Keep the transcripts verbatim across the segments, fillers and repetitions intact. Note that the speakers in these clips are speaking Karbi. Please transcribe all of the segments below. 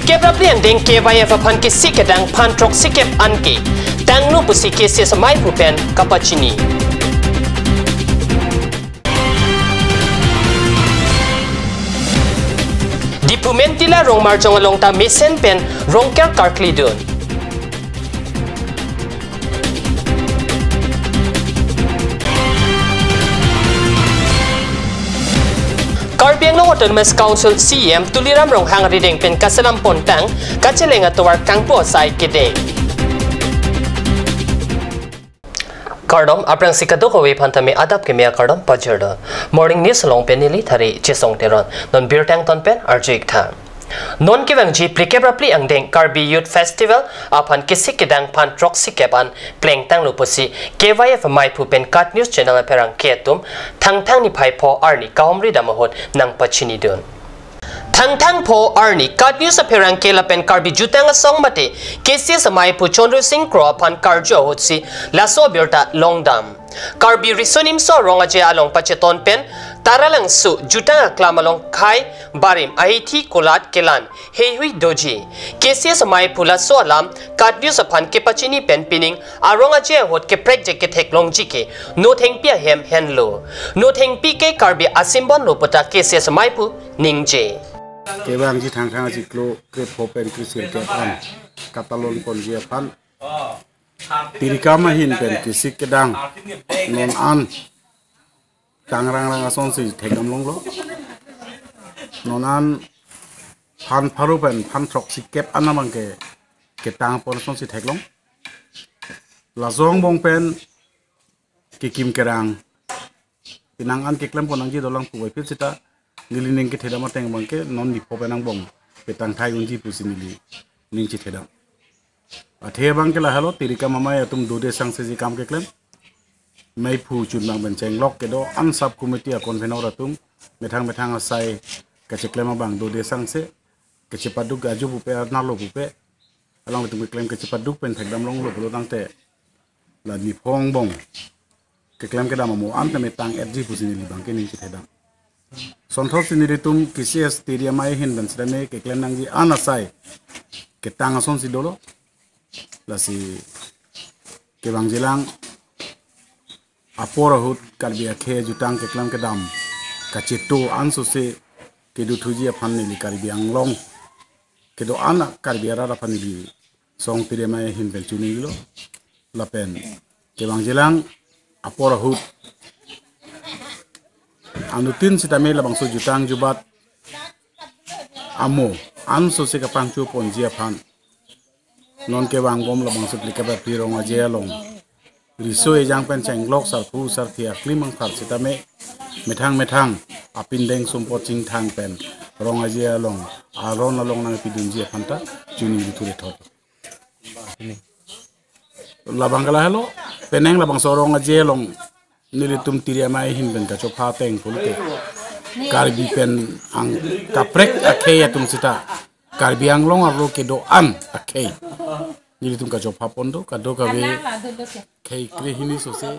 Kep ra phli angdeng K Y F aphan kesik kedang phan throksi kep an ke tanglo pusi K C S amei aphu pen kapachini. Diphu Mentila Rongmarjong along ta mesen pen rongker karkli dun. Karbi Anglong Autonomous Council C E M Tuliram Ronghang arideng pen kaselam pontang kacheleng atovar kangpu asai kedeng. Kardom, aphrangsi kadokave aphan tame adap keme akardom pajirdo. Morning News along pen neli Thari Chesong Teron. Non birta angton pen arju-ik tha. Non kevangji phlikep ra phli angdeng Karbi Youth Festival aphan kesik kedang phan throksi kep an plengtanglo pusi K Y F amei aphu pen KAT News Channel apherangke atum Thangthang niphai pho arni kahumri dam ahut nangpachini dun. Thangthang pho arni KAT News apherangke lapen Karbi Jutang Asong mate K C S amei aphu Chandra Sing Kro aphan karju ahutsi laso abirta longdam. Karbi Riso Nimso Rong Aje along pacheton pen Taralangso Jutang Aklam along khei barim ahithi kulat kelan heihui doji. K C S amei aphu laso alam KAT News aphan kepachini pen pining arong aje ahut keprekjek ketheklongji ke nothengpi ahem henlo. Nothengpi ke Karbi a-symbol lo puta K C S amei aphu ningje. Kevangji Thangthang achiklo krepho pen kresirkep an katalon ponji aphan tirikam ahin pen kesik kedang non an tangrang rang asonsi thekdam longlo. Non an phan pharo pen phan throksi kep an abang ke ketang pon asonsi theklong. Laso angbong pen kekim kerang penang an keklem pon nangji dolang puvoiphit seta neli ning kethedam ateng abang ke non nipho pen angbong petang thai unji pusi neli ning chethedam. Athe abang ke lahelo, tirikam amei atum dode sangseji kam keklem. Mei aphu chunbang pen chenglok kedo-an sub committee a-convenor atum methang methang asai kacheklem abang dode sangse kachepaduk ajo pupe arnalo pupe along atum keklem kachepaduk pen thekdam longlo pulo tangte la nipho angbong keklem kedam amo an tame tang-etji pusi neli abang ke ning chethedam. Sonthotsi nelitum K C S tiri amei ahin pen sitame keklem nangji an asai ketang asonsi dolo. Lasi kevangjilang apor ahut Karbi akhei ajutang keklem kedam kacheto ansose kedothuji aphan neli Karbi Anglong kedo-an a-Karbi arat aphan neli song tiri amei ahin pen chunilo. Lapen kevangjilang apor ahut anuttin sitame labangso jutang jubat amo ansose kapangcho ponji aphan non kevangbom labangso phlikep ra phli Rong Aje along riso ejang pen chenglok sarpo sarpi aklim angthar sitame methang methang apindeng sumpot chingthang pen Rong Aje along aron along nangpidunji aphan ta chunilo thurethot. Labang ke lahelo, penang labangso Rong Aje along nelitum tiri amei ahin pen kachopha ateng pulote Karbi pen ang kaprek akhei atum sita Karbi Anglong arlo kedo-an akhei nelitum kachopha pon do, kadokave khei krehini sose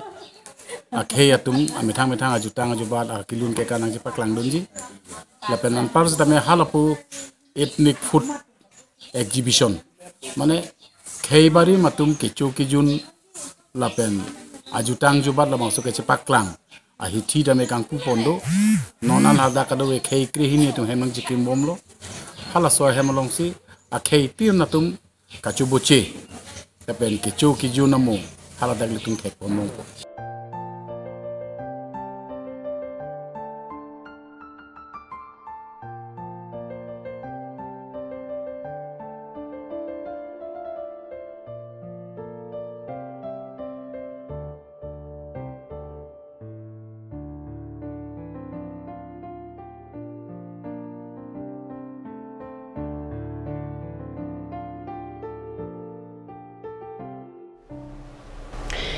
akhei atum amethang methang ajutang ajubat akelun keka nangchepaklang dunji. Lapen anpar sitame halapu ethnic food exhibition, mane khei barim atum kecho kejun lapen ajutang jubat labangso kachepaklang ahithi tame kangpu pon do. Non an hadak kadokave khei krehini atum hem nangchikim bomlo. Halaso ahem alongsi akhei tin atum kachoboche lapen kecho kejun amo haladak ilitum thek pon longpo.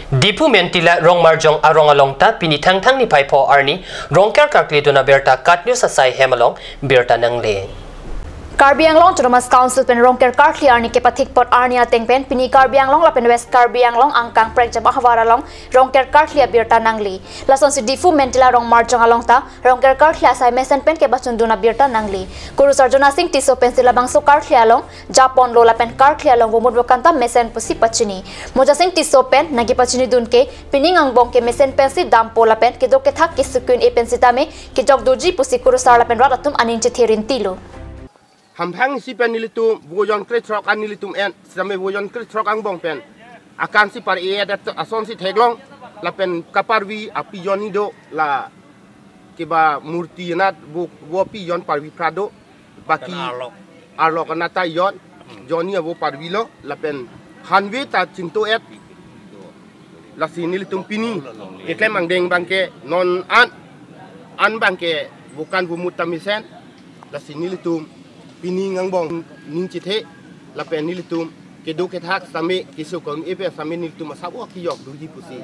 Diphu Mentila Rongmarjong arong along ta pini Thangthang niphai pho arni rongker karkli dun abirta KAT News asai hem along birta nangle. Karbi Anglong Autonomous Council pen Rongker karkli arni kepathik apot arni ateng pen pini Karbi Anglong lapen West Karbi Anglong angkang prekjam ahavar along Rongker karkli abirta nangli. Lasonsi Diphu Mentila Rongmarjong along ta Rongker karkli asai mesen pen kepachundun abirta nangli. Kurusar Jonasing Tisso pensi labangso karkli along japonlo lapen karkli along vomut vokan ta mesen pusi pachini. Mojasing Tisso pen nangkepachinidun ke pining angbong ke mesen pensi dampo lapen kedo kethak kesukun-e pen sitame kejok doji pusi kurusar lapen rat atum aning chethe rintilo. Hamphang isi pen nelitum vojon krethrok an nelitum en, sitame vojon krethrok angbong pen akansi par-e adet asonsi theklong, lapen kaparvi apijon ni do, la keba murti anat vo, vo apijon parvi phra do, baki arlok, arlok anat ta jon, jon ni avo parvilo, lapen hanve ta chinto-et. Lasi nelitum pini keklem angdeng abangke non an, an abangke vokan vomut ta mesen. Lasi nelitum pining angbong ning chethe, lapen nelitum kedo kethak sitame kesukun-e pen sitame nelitum asap-o kejok doji pusi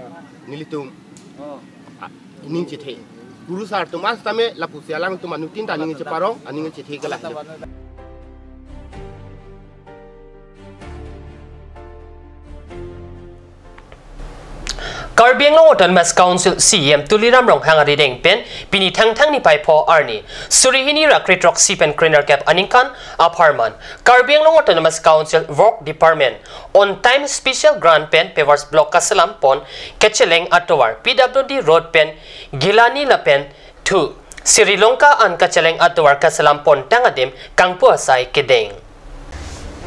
nelitum, ah, ning chethe. Kurusar atum an sitame lapusi alangtum anuttin ta aning cheparong, aning chethe kalang. Karbi Anglong Autonomous Council C E M Tuliram Ronghang arideng pen pini Thangthang niphai pho arni suri hini ra krethrok isi pen krenerkep aningkan apharman Karbi Anglong Autonomous Council Work Department on time special grant pen Pavers Block kaselam pon Kacheleng atovar P W D Road pen Gilani lapen thu Sri Lanka an Kacheleng atovar kaselam pontang adim kangpu asai kedeng.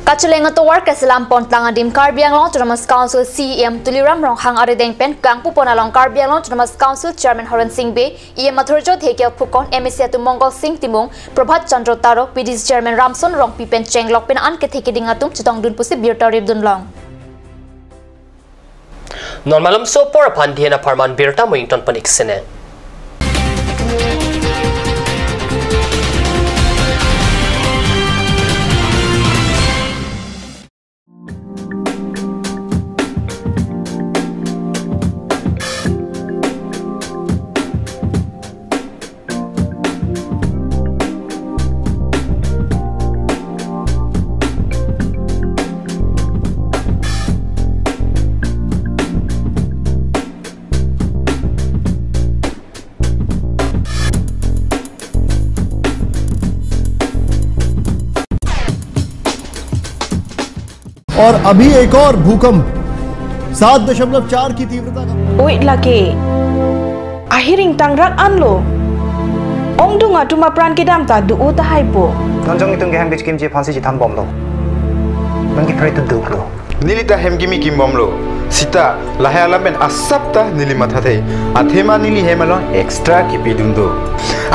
Kacheleng atovar kaselam pontang adim Karbi Anglong Autonomous Council C E M Tuliram Ronghang arideng pen kangpu pon along Karbi Anglong Autonomous Council Chairman Horen Sing Bey, E M Mathurjyo Dhekial Phukan, M A C atum Mongol Sing Timung, Prabhat Chandra Taro, P D C Chairman Ramson Rongpi pen chenglok pen an kethe keding atum chetongdun pusi birta ripdun long. Non malomso apor aphan dihen apharman birta mo ington panik sene. और अभी एक और भूकंप सात दशमलव चार की तीव्रता का। Oi lake. Ahiring tangrak anlo. Ongdung atum apran kedam ta do-o tahai po. Non jong itum ke hem kechikimji aphansi chethambomlo. Non ke pray to do lo. Neli ta hem kimi kimbomlo. Sita lahai alam pen asap ta neli mathathe. Athema neli hem along extra kipidun do.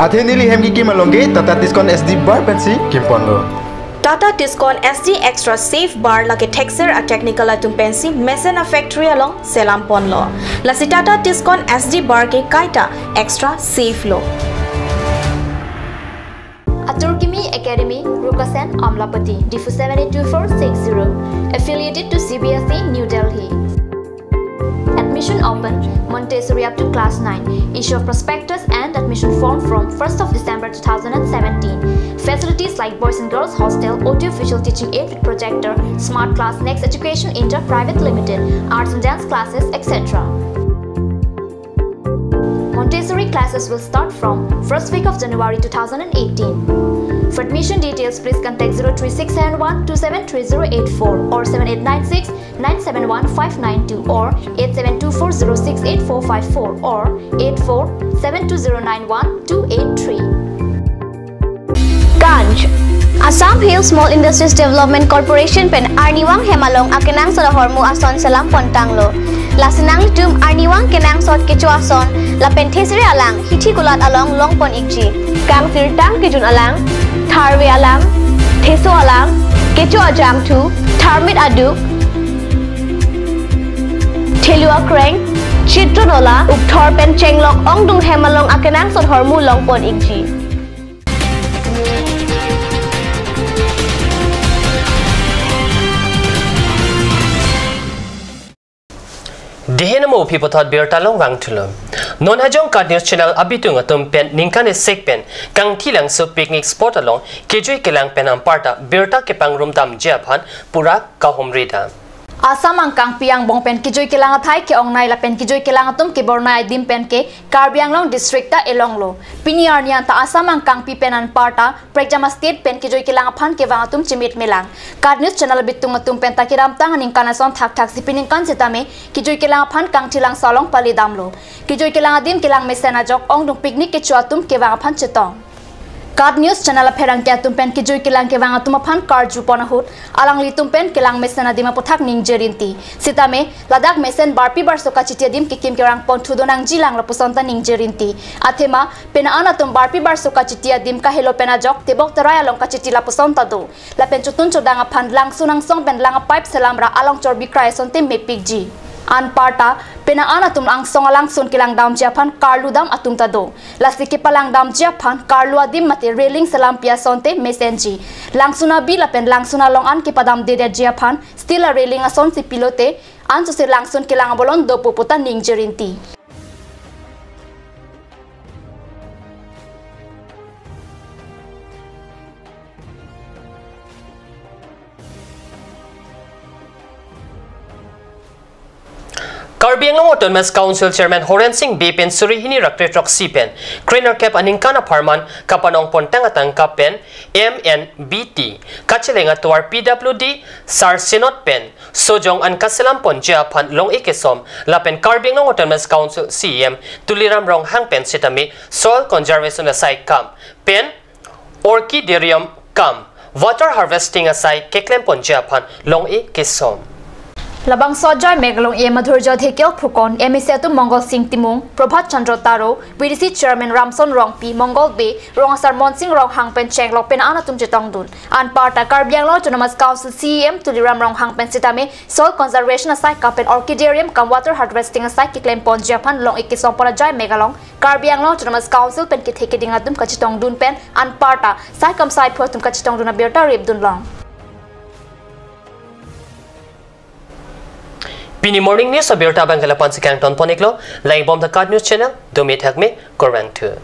Athe neli hem kikim along ke Tata Tiscon S D bar pensi kimponlo. Tata Tiscon S D Extra Safe Bar lake thekser a-technical atum pensi mesen a-factory along selam ponlo. Lasi Tata Tiscon S D Bar ke kaita extra safe lo. Atur Kimi Academy, Rukasen, Amlapatti, Diphu seven eight two four six zero. Affiliated to C B S E, New Delhi. Admission open, Montessori up to class nine. Issue of prospectus and admission form from first of December two thousand and seventeen. Facilities like boys and girls hostel, audio visual teaching aid with projector, smart class, Next Education India Private Limited, arts and dance classes, et cetera. Montessori classes will start from first week of January two thousand and eighteen. For admission details, please contact zero three six seven one two seven three zero eight four or seven eight nine six nine seven one five nine two or eight seven two four zero six eight four five four or eight four seven two zero nine one two eight three. Ganj. Assam Hill Small Industries Development Corporation pen arnivang hem along akenangsot ahormu ason selam pontanglo. Lasi nanglitum arnivang kenangsot kecho ason lapen thesere alang hithi kulat along longpon ikji. Kangsirtang kejun alang, tharve alang, theso alang, kecho ajangthu, tharmit aduk, thelu akreng, chitron ola, ukthor pen chenglok ongdung hem along akenangsot ahormu longpon ikji. Dei henamo aphi puthot birta along vangthulo. Non hajong KAT News Channel abitung atum pen ningkan isi pen Kangthilangso picnic spot along kejui kelang pen anparta birta kepangrumdamji aphan pura kahumri dam. Assam angkangpi angbong pen kejui kelang athai ke-ongnei lapen kejui kelang atum kebornei adim pen ke Karbi Anglong district ta elonglo. Pini arni anta Assam angkangpi pen anparta prekjam a-state pen kejui kelang aphan kevang atum chimit melang. KAT News Channel abitung atum pen ta kedamtang aningkan ason thakthak si piningkan sitame kejui kelang aphan Kangthilangso along palidamlo. Kejui kelang adim kelang mesen ajok ongdung picnic kecho atum kevang aphan chetong. KAT News Channel apherangke atum pen kejui kelang kevang atum aphan karjupon ahut alanglitum pen kelang mesen adim aputhak ningje rinti. Sitame ladak mesen barpi barso kachiti adim kekim kerangpon thudo nangjilang lapuson ta ningje rinti. Athema pena an atum barpi barso kachiti adim kahelo pen ajok tebok terai along kachiti lapuson ta do. Lapen chotun chodang aphan langsun angsong pen lang a-pipe selamra along chorbi krai asonte mepikji. Anparta pena an atum angsong alangsun kelangdamji aphan karlu dam atum ta do. Lasi kepalangdamji aphan karlu adim mate railing selampi asonte mesenji. Langsun abi lapen langsun along an kepadamdedetji aphan steel a-railing asonsi pilote ansose langsun kelang abolon dopo pu ta ningje rinti. Karbi Anglong Autonomous Council Chairman Horen Sing Bey pen suri hini ra krethrok isi pen krenerkep aningkan apharman kapanongpon tang atangka pen M N B T kacheleng atovar P W D Sar Synod pen sojong an kaselamponji aphan long-e kesom lapen Karbi Anglong Autonomous Council C E M Tuliram Ronghang pen sitame Soil Conservation asai kam pen Orchidarium kam water harvesting asai keklemponji aphan long-e kesom. Labangso ajoimek along E M Madhurjya Dhekial Phukan, M A C atum Mongol Sing Timung, Prabhat Chandra Taro, V D C Chairman Ramson Rongpi, Mongol Bey, Rong Asar Monsing Ronghang pen chenglok pena an atum chetongdun. Anparta Karbi Anglong Autonomous Council C E M Tuliram Ronghang pen sitame Soil Conservation asai kam pen Orchidarium kam water harvesting asai keklemponji aphan long-e kesompon ajoimek along Karbi Anglong Autonomous Council pen kethe keding atum kachetongdun pen anparta sai kam sai phu atum kachetongdun abirta ripdun long. Pini morning news abirta abang ke lapu-an si kangtonpon iklo, langbom the KAT News Channel, dome thakme, kurvangthu.